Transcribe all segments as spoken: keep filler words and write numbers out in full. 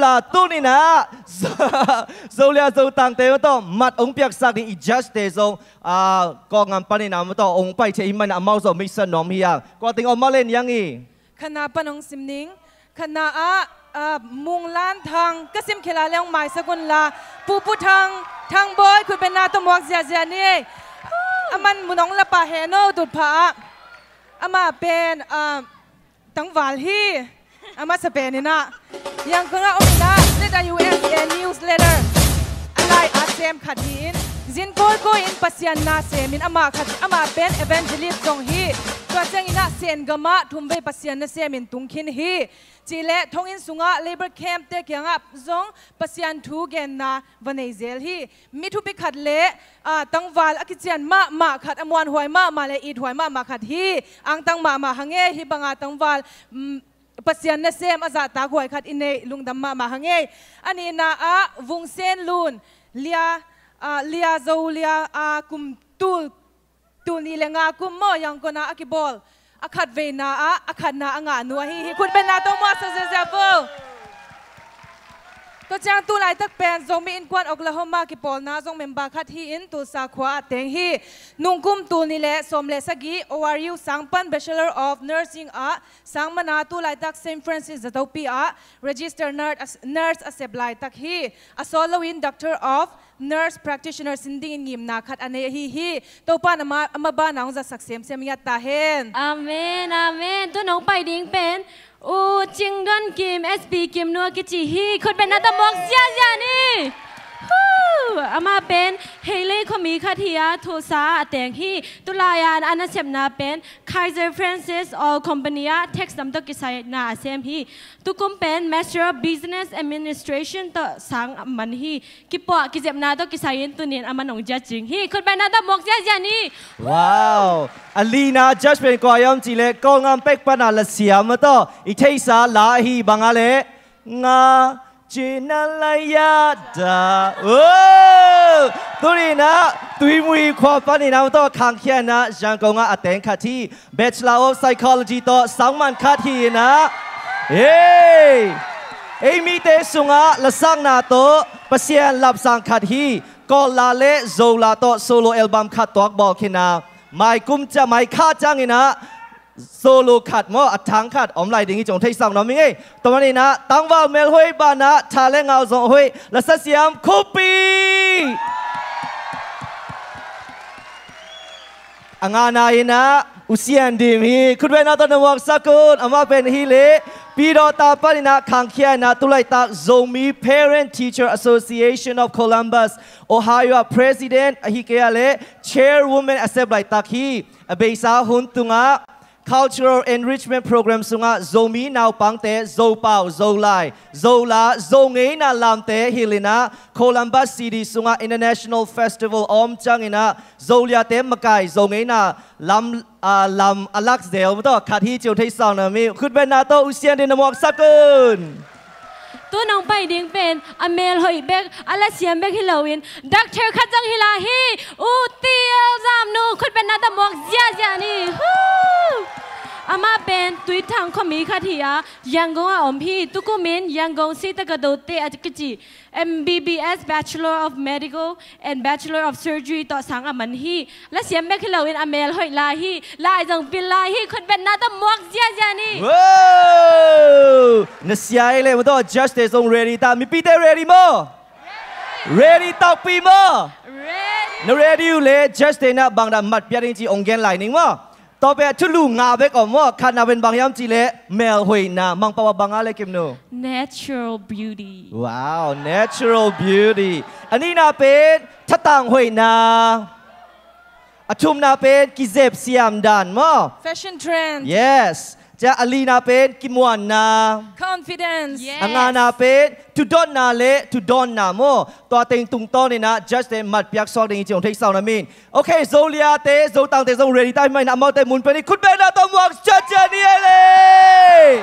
La tuni-in ah Zo, Zolia Zotangte mah tawh mat hong piaksak ding i judge-te zong, ah, Kawlgam panin ah mah tawh hong pai thei ahih manin ah amau zong mei sa nuam hi hang. Kua teng om mah leh en ing ei. Khatna pan hong sim ning. Khatna ah, ah, Munglan Thang, ka sim khia leh hong maisak un la. Pu Pu Thang, Thang Bawi, khutbetna tawh muak ziahziah ni. Aman mun hong la pah hen aw, tutphah ah. Amah pen, ah, tangval hi. A masa pen in ah Yangon ah om in ah Z I U S A newsletter a lai-at sem khat hi-in, zin kawikawi in Pasian na semin amah khat, amah pen evangelist zong hi. Tua ciangin ah Sen gam ah thumvei Pasian na semin tung khin hi. Cih leh thonginn sungah labour camp-te kiangah zong Pasian thu genna va nei zel hi. Mi thupi khat leh, ah, tangval a kician mahmah khat, a muanhuai mahmah leh ithuai mahmah khat hi. Angtang mahmah hang ei, hih banga tangval, mm, Pasian nasem a zahtakhuai khat i neih lungdam mahmah hang ei. A nihna ah Vung Sen Lun, Lia, ah, Lia Zolia, ah, kum tul, tul nih leh nga kum maw, Yangon ah a kibawl. A khatveina ah a khatna a ngahnu ahi hi. Khutbetna tawh muaksak ziahziah vo. Tua ciang tu laitak pen Zomi Innkuan Oklahoma kipawlna zong member khat hi-in Tulsa khua ah teng hi. Nungkum tul nih leh sawm leh sagih O R U sang pan Bachelor of Nursing ah sang man a, tu laitak Saint Francis Zatopi ah registered nurse, nurse a sep laitak hi. A sawt loin Doctor of Nurse Practitioner sin dingin ngimna khat a nei ahi hi. Topa'n ama, ama banah hong zatsak semsem ngiat ta hen. Amen, amen. Tu-in hong pai ding pen U Cing Don Kim, S P Kim Nu a kici hi. Khutbetna tawh muak ziahziah ni. Huu! Amah pen Heilei khuami khat hi a, Tulsa ah a teng hi. Tulai-a a nasepna pen Kaiser Francis Oil Company ah tax dam tawh kisaina a sem hi. Tukum pen Master of Business Administration tawh sang a man hi. Kipuah kizepna tawh kisai-in tuni-in aman hong judge ding hi. Khutbetna tawh muak ziahziah ni. Wow! A lina judge pen kua hiam cih leh Kawlgam pek pana lasiam mah tawh i theihsa la ahi bang a leh Nga Cina Layada. Oh! Tuni-in ah Tuimui khua panin ah mah tawh khangkhia-in ah Yangon ah a teng khat hi. Bachelor of Psychology tawh sang man khat hi-in ah, hey! Ei mite sungah lasakna tawh Pasian lapsang khat hi. Kawl la le Zo la tawh solo album khat tuak bawl khin a, mai kum ciang, mai kha ciangin ah solo khat maw, a thang khat om lai ding hi, ci-in hong theihsa nuam ing ei. Tua manin ah tangval melhoih banah tha le ngal zong hoih, lasa siam Khup Pi. A ngana in ah U Sian Dim hi. Khutbetna tawh na muaksak un. Amah pen hi leh Pi Dawta panin ah khangkhia-in ah tu laitak Zomi Parent Teacher Association of Columbus, Ohio ah president ahi kei a leh chairwoman a sep laitak hi. A beisa hun tungah Cultural Enrichment Program sungah Zomi naupangte Zopau, Zolai, Zola, Zongeina lamte hilh in ah Columbus City sungah International Festival om ciangin ah Zoliate makai Zongeina lam, ah, lam a lak zel mah tawh khat hi, ci-in hong theihsa nuam ing. Khutbetna tawh U Sian Dim na muaksak un. Tu-in hong pai ding pen a melhoih bek, a lasiam bek hi loin doctor khat zong hi lai hi. U T L Zamnu, khutbetna tawh muak ziahziah ni. Huu! Amah pen Tuithang khuami khat hi a, Yangon ah om hi. Tukum in Yangon State Kadote a kici M B B S, Bachelor of Medical and Bachelor of Surgery tawh sang a man hi. Lasiam bek hi loin a melhoih lai hi. Lai zong pil lai hi. Khutbetna tawh muak ziahziah ni. Wow! Na sia ei leh mah tawh judge-te zong ready ta. Mipite ready maw? Ready takpi maw? Ready. Na ready uh leh judge-te in ah bang dan mat pia ding ci hong gen lai ning maw? Tua pen thulu nga bek om maw. Khatna pen bang hiam cih leh melhoihna. Mangpau a bang a leh, Kim Nu? Natural beauty. Wow, natural beauty. A nihna pen thatang hoihna. A thumna pen kizep siam dan maw? Fashion trend. Yes. Cia a lina pen kimuanna. Confidence. Yes. A ngana pen thudotna le thudawnna maw? Tua teng tungtawnin ah judge-te mat piak suak ding hi, ci-in hong theihsa nuam ing. Okay, Zoliate, Zotangte zong ready ta ahih manin ah amaute mun pen i khutbetna tawh muak ciahciah ni ei leh.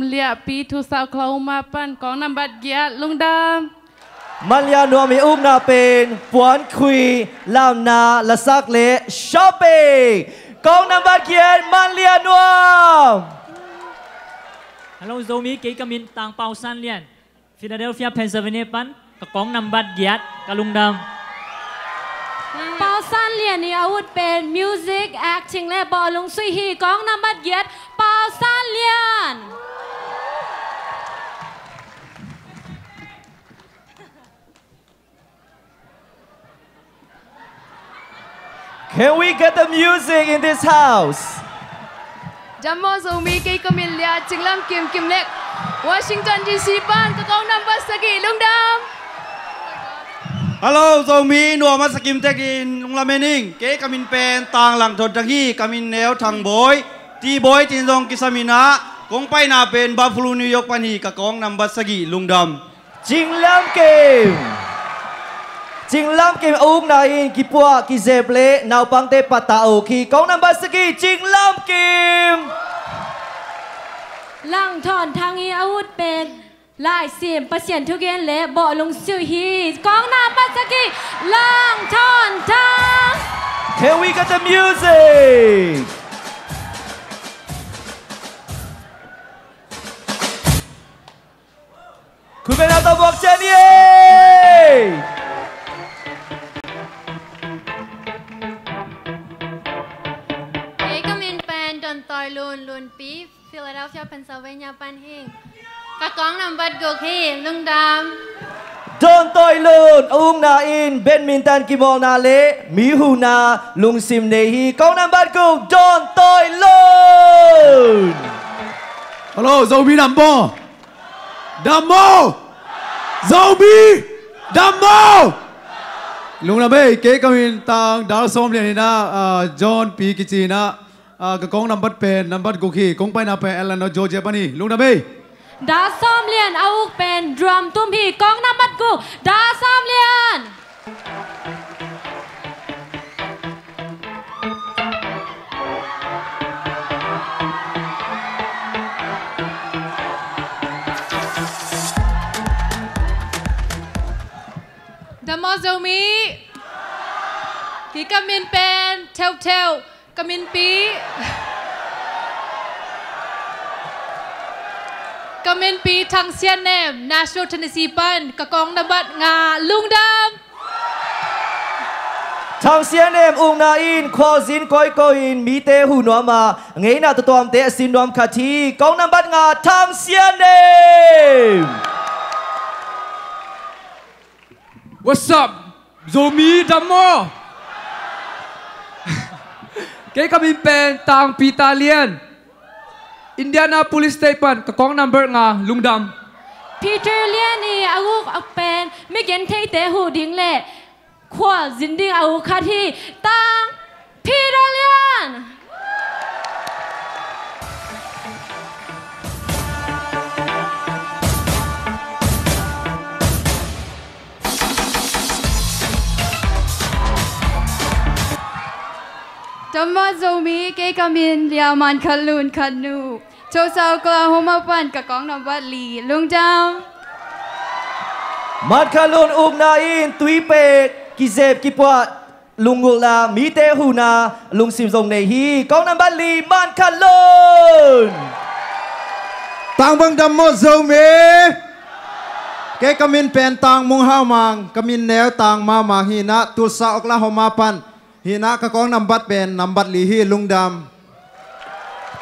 Liahpi Tulsa Oklahoma pan kong nambat giat, lungdam. Manliah Nuam i ukna pen puan khui, lamna, lasak le shopping. Kong nambat giat, Manliah Nuam. Hello Zomi, kei ka min Tang Pau San Lian, Philadelphia, Pennsylvania pan ka kong nambat giat, ka lungdam. Pau San Lian i a ut pen music, acting le bawlung suih hi, kong nambat giat, Pau San Lian. Can we get the music in this house? Dam maw Zomi, kei ka min Lia Cing Lam Kim, Kim Lek, Washington D C pan ka kong nambat sagih, lungdam. Hello Zomi, nuam a sa kim tek in, lungdam e ning. Kei ka min pen Tang Lang Thon Thang hi, ka min neu Thang Bawi, Ti Bawi tin zong kisam in ah, kong paina pen Buffalo, New York pan hi, ka kong nambat sagih, lungdam. Cing Lam Kim. Cing Lam Kim a ukna in kipuah, kizep le naupangte pattah a uk hi, kong nambat sagih, Cing Lam Kim. Lang Thon Thang i a ut pen laisim, Pasian thugen le bawlung suih hi, kong nambat sagih, Lang Thon Thang. Can we get the music? Khut beng na tawh buak ciat ni ei. Kei ka min pen Don Toi Lun, Lunpi, Philadelphia, Pennsylvania pan hi, ka kong nambat guk hi, lungdam. Don Toi Lun a ukna in badminton kimawlna le mi huhna lungsim nei hi, kong nambat guk, Don Toi Lun. Hello Zomi, dam maw? Dam maw? Zomi, dam maw? Lungdam ei. Kei ka min Tang Dal Sawm Lian hi na, ah, John Pi kici hi na, ah, ka kong nambat pen nambat guk hi, kong paina pen Atlanta, Georgia pan hi, lungdam ei. Dal Sawm Lian a uk pen drum tum hi, kong nambat guk, Dal Sawm Lian. Dam maw Zomi. Kei ka min pen Theu Theu, ka minpi, ka minpi Thang Sian Nem, Nashville, Tennessee pan ka kong nambat nga, lungdam. Thang Sian Nem ukna in khualzin kawikawi in mite huh nuam a, ngeina tuamtuamte a sin nuam khat hi, kong nambat nga, Thang Sian Nem. What's up Zomi, dam maw? Kei ka min pen Tang Peter Lian, Indianapolis State pan ka kong nambat nga, lungdam. Peter Lian i a uk a pen mi gentheite huh ding le khualzin ding a uk khat hi, Tang Peter Lian. Dam maw Zomi, kei ka min Lia Man Khat Lun Khat Nu, Tulsa Oklahoma pan ka kong nambat li, lungdam. Man Khat Lun ukna in tui pek, kizep kipuah, lunggulhna, mite huhna lungsim zong nei hi, kong nambat li, Man Khat Lun. Tang bang, dam maw Zomi? Kei ka min pen Tang Mung Hau Mang, ka min neu Tang Ma Mang hi na, Tulsa Oklahoma pan hi na, ka kong nambat pen nambat li hi, lungdam.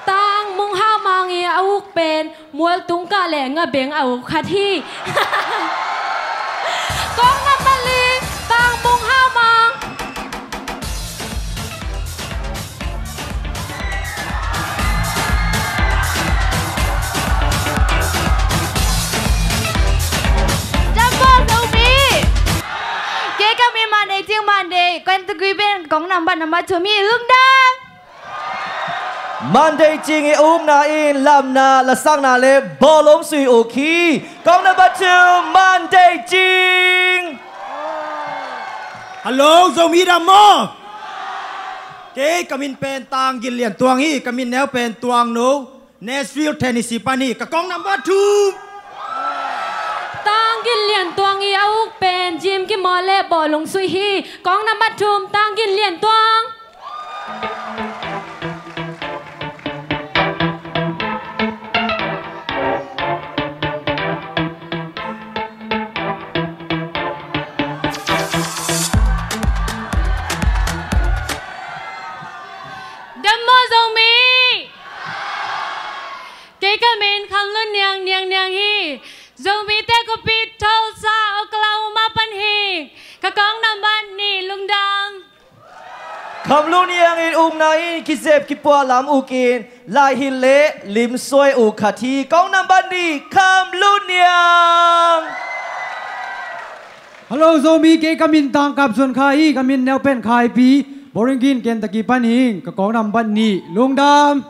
Tang Mung Hau Mang i a uk pen mualtung kah le ngabeng a uk khat hi. Kong nambat li, Tang Mung Hau Mang. Dam maw Zomi. Kei ka min Mandei Cing, Mandei Kentagui pen kong nambat nambat thum hi, lungdam. Mandei Cing i ukna in lamna, lasakna le bawlung suih uk hi, kong nambat thum, Mandei Cing. Hello Zomi, dam maw? Kei ka min pen Tang Gin Lian Tuang hi, ka min neu pen Tuang No, Nashville, Tennessee pan hi, ka kong nambat thum. Tang Gin Lian Tuang hi, a uk pen Jim Kimawl le Bawh Lung Sui hi. Kong nambat thum, Tang Gin Lian Tuang. Dam maw Zomi. Kei ka min Kham Lun Niang, Niang Niang hi. Zomite khuapi Tulsa, Oklahoma pan hi. Ka kong nambat nih, lungdam. Kham Lun Niang in ukna in kizep kipuah lam uk in, laihilh le limsuai uk khat hi. Kong nambat nih, Kham Lun Niang. Hello Zomi, kei ka min Tang Kam Suan Khai hi, ka min neu pen Khaipi, Bowling Green, Kentucky pan hi ing, ka kong nambat nih, lungdam.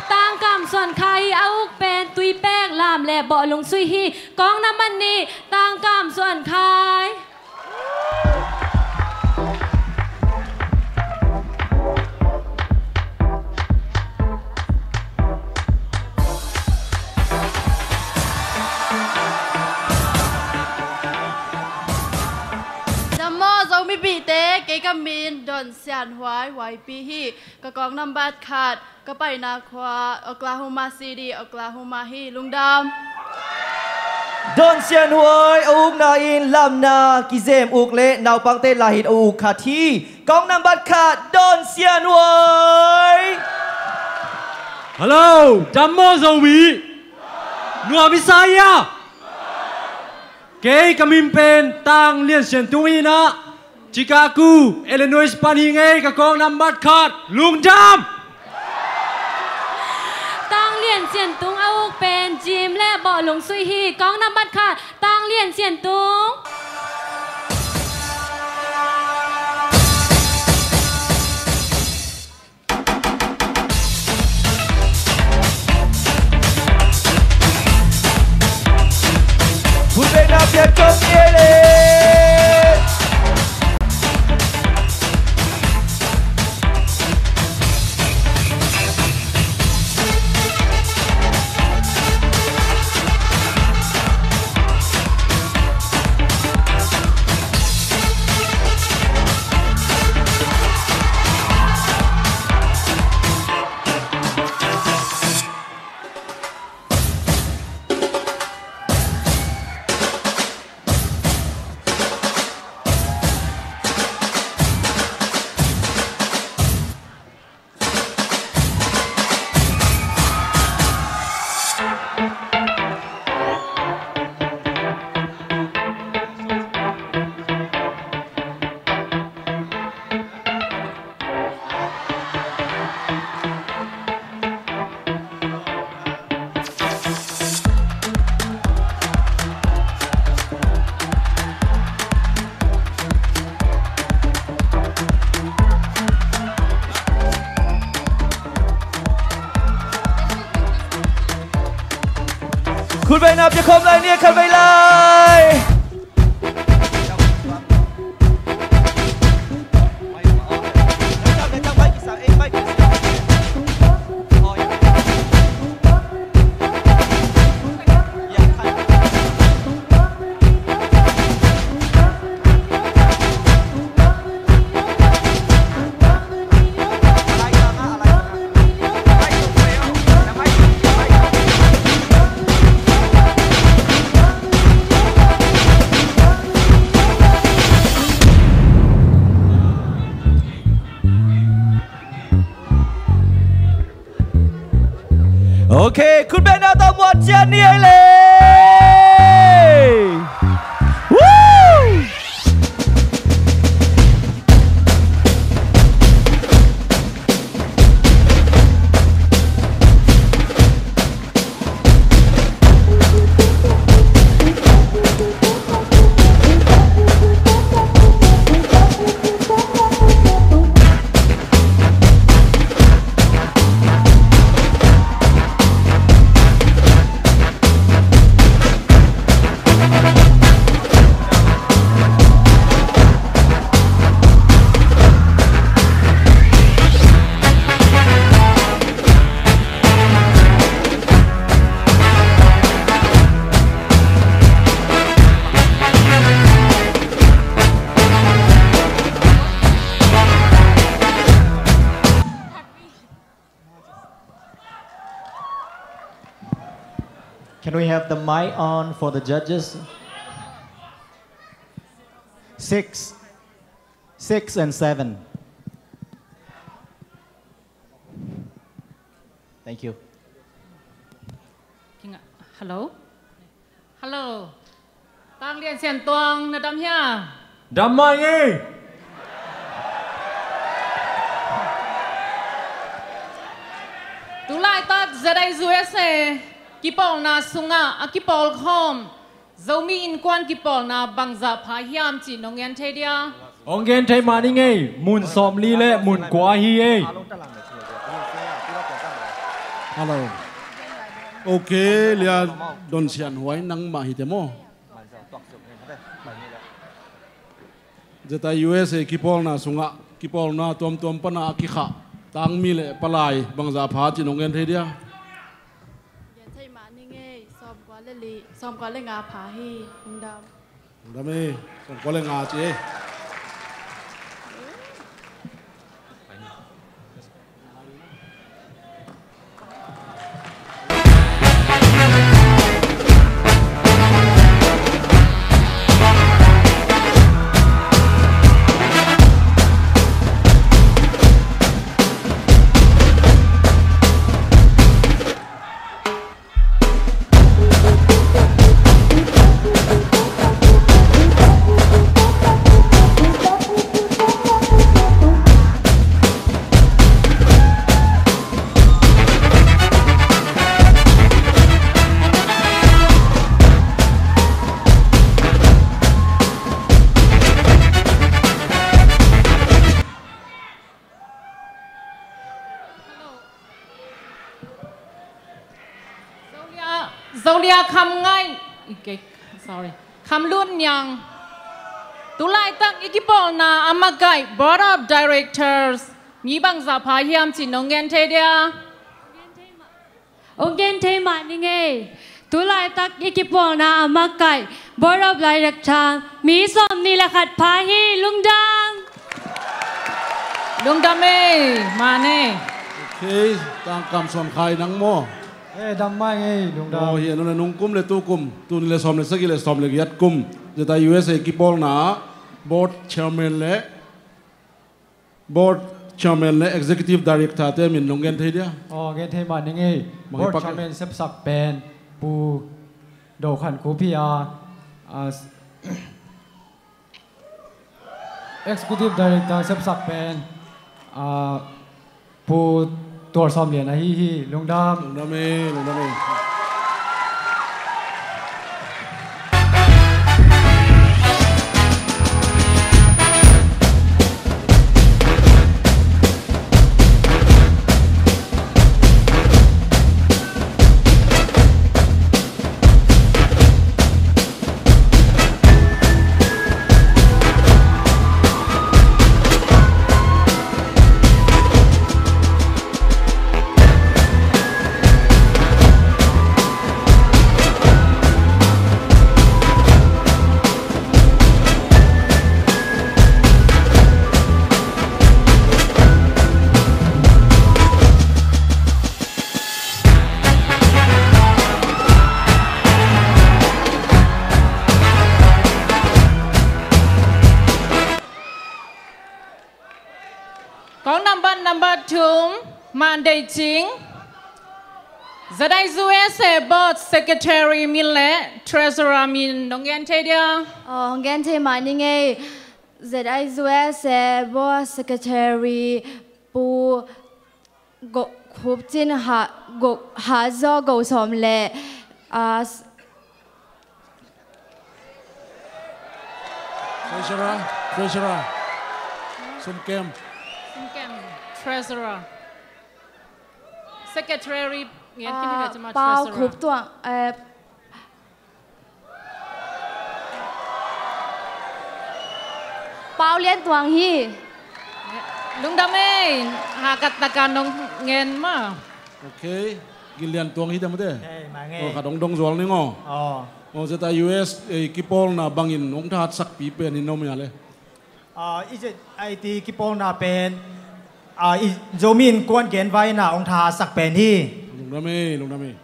Tang Kam Suan Khai hi, a uk pen Tuipek Lam le Bawh Lung Sui hi. Kong nambat nih, Tang Kam Suan Khai. Dam maw Zomi bihte, kei ka min Don Sian Huai, Huaipi hi. Ka kong nambat khat, ka paina khua Oklahoma City, Oklahoma hi. Lungdam. Don Sian Huai, a ukna in lamna kizem uk le naupangte laihilh uk khat hi. Kong nambat khat, Don Sian Huai. Hello, dam maw Zomi. Nuam i sa hia? Kei ka min pen Tang Lian Sian Tung hi ing, Chicago, Illinois pan hi ing ei, ka kong nambat khat, lungdam. Tang Lian Sian Tung, a uk pen Jim le Bawh Lung Sui hi. Kong nambat khat, Tang Lian Sian Tung. Khutbetna piak kom ni ei le. Khutbetna pia khawm lai ni, khatvei lai. Ok, khutbetna tawh muan ciat ni ei le. Woo! Can we have the mic on for the judges? Six. Six and seven. Thank you. Kinga-, hello? Hello. Tang Lian Sian Tuang, na dam hia? Dam mah ing ei. Tulaitak Z I U S A kipawlna sungah a kipawlkhawm Zomi Innkuan kipawlna bangzah pha hiam cih nong gen thei dia? Hong gen thei mah ning ei, mun sawmli le mun kua hi ei. Hello. Ok, Lia Don Sian Huai, nangmah hi te maw? Z I U S A kipawlna sungah, kipawlna tuamtuam pana a kikhah tangmi le palai bangzah pha cih nong gen thei dia? Gen thei mah ning ei, sawmkua le li, sawmkua le nga pha hi. Lungdam. Lungdam ei, sawmkua le nga ci ei. Zolia, Zolia Kham Ngaih, i kei, sorry, Kham Lun Niang. Tulaitak i kipawlna a makaih Board of Directors mi bangzah pha hiam cih nong gen thei dia? Hong gen thei mah ning ei. Tulaitak i kipawlna a makaih Board of Director mi sawmnih le khat pha hi. Lungdam. Lungdam ei, man ei. Ok, Tangkam Suan Khai, nang maw? Eh, dam mah ing ei, lungdam. Aw, hi a, nung kum le tu kum, tul nih le sawm le sagih le sawm le giat kum Z I U S A kipawlna ah Board Chairman le Board Chairman le Executive Director te min nong gen thei dia? Aw, gen thei mah ning ei. Board Chairman sepsak pen Pu Do Khan Khup hi a, a, Executive Director sepsak pen, a, Pu Tual Sawm Lian ahi hi. Lungdam. Lungdam ei, lungdam ei. Kong nambat, nambat thum, Man Dei Cing. Z I U S A Board Secretary min le Treasurer min nong gen thei dia? Aw, hong gen thei mah ning ei. Z I U S A Board Secretary Pu Go, Khup Cin Ha, Go, Ha Zaw Go Sawm le, a, s- Treasurer, Treasurer. Sum Kem. Sum Kem, Treasurer. Secretary, ngen kim hi ve cima, Pau Treasurer. Khup Tuang, eh, Pau Lian Tuang hi. Lungdam ei, hakat taka nong ngen ma. Ok, Gin Lian Tuang hi dam te. Ei, ma ngei. Oh, khat hong dong zual ning aw. Oh. Oh, Z I U S A, eh, kipawlna bangin hong thahatsakpi pen hi nom hia le? Ah, i Z I T kipawlna pen, ah, i Zomi Innkuan genvaina hong thahatsak pen hi. Lungdam ei, lungdam ei.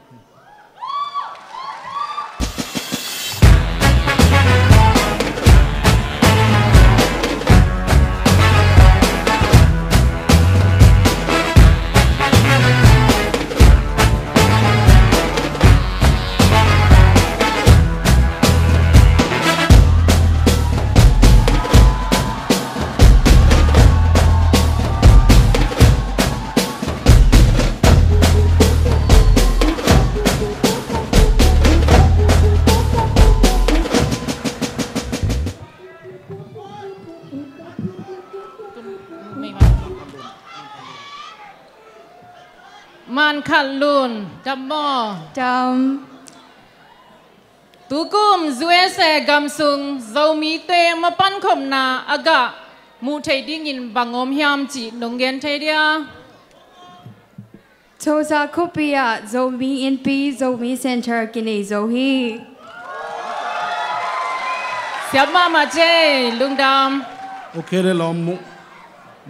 Khat Lun, dam maw? Dam. Tukum U S A gam sung Zomite mapankhopna a gah muh theih dingin bang om hiam cih nong gen thei dia? Cozah khuapi ah Zomi Innpi, Zomi Center kinei zo hi. Siam mahmah cei, lungdam. Ok, le lawm Mung,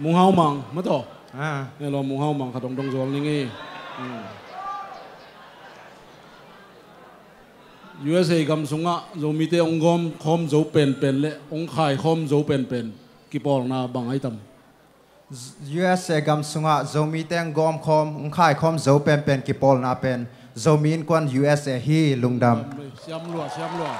Mung Hau Mang, mataw. Ah. Le lawm Mung Hau Mang, khat dong dong zual ning ei. Hmm. U S A gam sungah Zomite hong gawm khawm zo penpen le hong khai khawm zo penpen kipawlna bang ai tam? U S A gam sungah Zomite hong gawm khawm, hong khai khawm zo penpen kipawlna pen Zomi Innkuan U S A hi, lungdam. Siam lua, siam lua.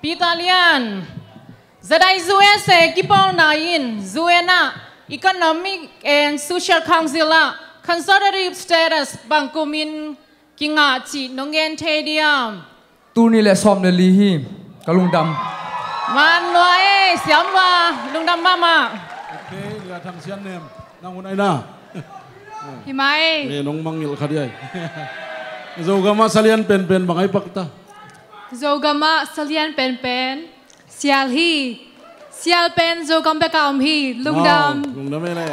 Peter Lian, Zadai U S A kipawlna in U N ah Economic and Social Council ah consultative status bang kumin kingah cih nong gen thei diam? Tul nih le sawm le li hi, ka lungdam. Man lua ei, siam lua, lungdam mahmah. Ok, Lia Thang Sian Nem, nang hun aina. Hi mai. Eh, nong mangngilh kha diai. Zogam ah salian penpen bang ai pakta? Zogam ah salian penpen sial hi. Sial pen Zogam bekah om hi. Lungdam. Wow, lungdam ei le.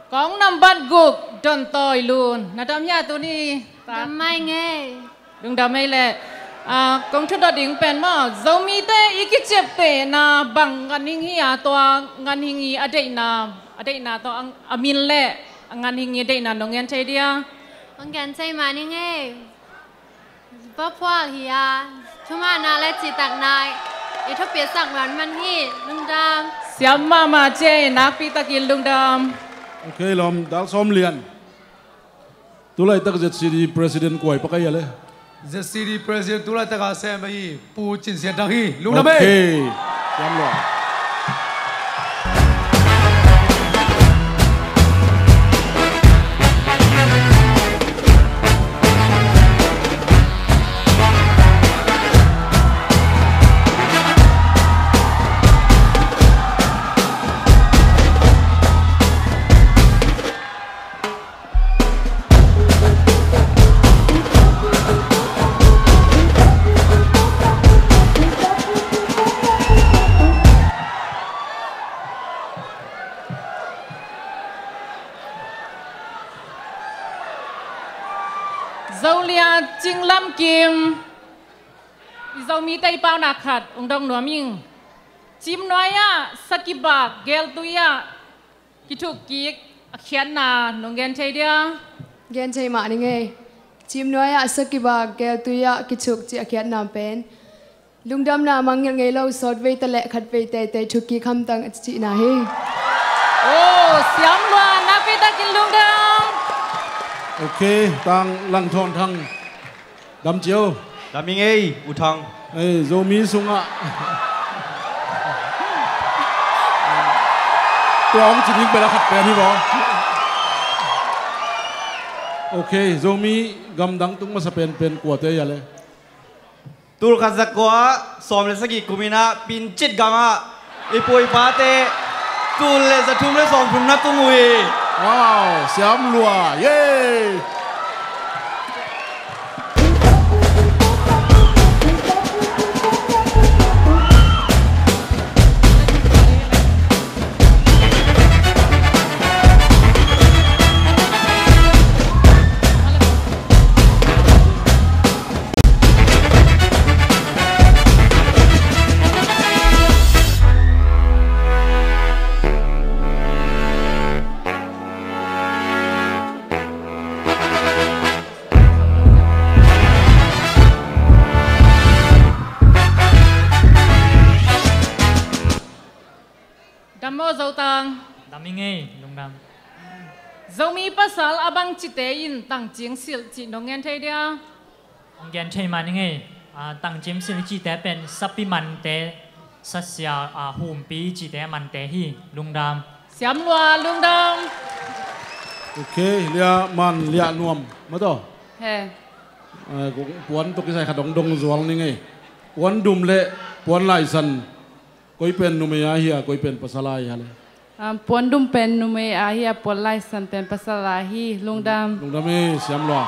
Kong nambat guk, Don Toi Lun. Na dam hia tuni? Dam mai ngei. Lungdam ei le. Ah, kong thudot ding pen maw, Zomite i kiciaptehna bang ganhing hi a, tua ganhing i a deihna, a deihna tua a, a min le a ganhing i a deihna nong gen thei dia? Hong gen thei mah ning ei. Vaphual hi a, thumanna le citakna i thupisak man man hi. Lungdam. Siam mahmah cei, nakpi takin lungdam. Ok, lawm, Dal Sawm Lian. Tulaitak Z C D President kua i pak ahi a le? Z C D President tulaitak a sem ahi Pu Cin Sian Thang hi. Lungdam ei. Ok. Siam lua. Zolia Cing Lam Kim, i Zomite i paunak khat ong dong nuam ing. Cimnuai ah sakibak geltui ah kithuk kik a khiatna nong gen thei dia? Gen thei mah ning ei. Cimnuai ah sakibak geltui ah kithuk cih a khiatna pen lungdamna mangngilh ngei lo, sawtvei ta leh khatvei teitei thuk kik hamtang a cihna hi. Oh, siam lua, nakpi takin lungdam. Ok, tang Lang Thawn Thang. Dam cio. Dam ing ei, U Thang. Ei, Zomi sungah tua hong ci ding pen a khat pen hi maw? Ok, Zomi gamdang tung masa penpen kuate ia le? Tulkhat zakua sawm le sagih kumin ah Pincit gamah i pu i pate tul le zathum le sawmthum na tung uh hi. Wow, siam lua, yay! Dam maw Zotang? Dam i ngei, lungdam. Zomi pasal a bang cite in tangcing silh cih nong ngen thei dia? Hong gen thei man i ngei. A, tangcing silh i cihte pen sapi mante, sasia, a, humpi i cihte mante hi, lungdam. Siam lua, lungdam. Ok, lia man lia nuam mataw. He. A, kong puan tuk kisai khat hong dong zual ni ngei. Puan dum le puan laisan, koi pen numei a hia, koi pen pasal a hia le? Um, puan dum pen numei a hia, puan laisan pen pasal a hi, lungdam. Lungdam e, siam lua.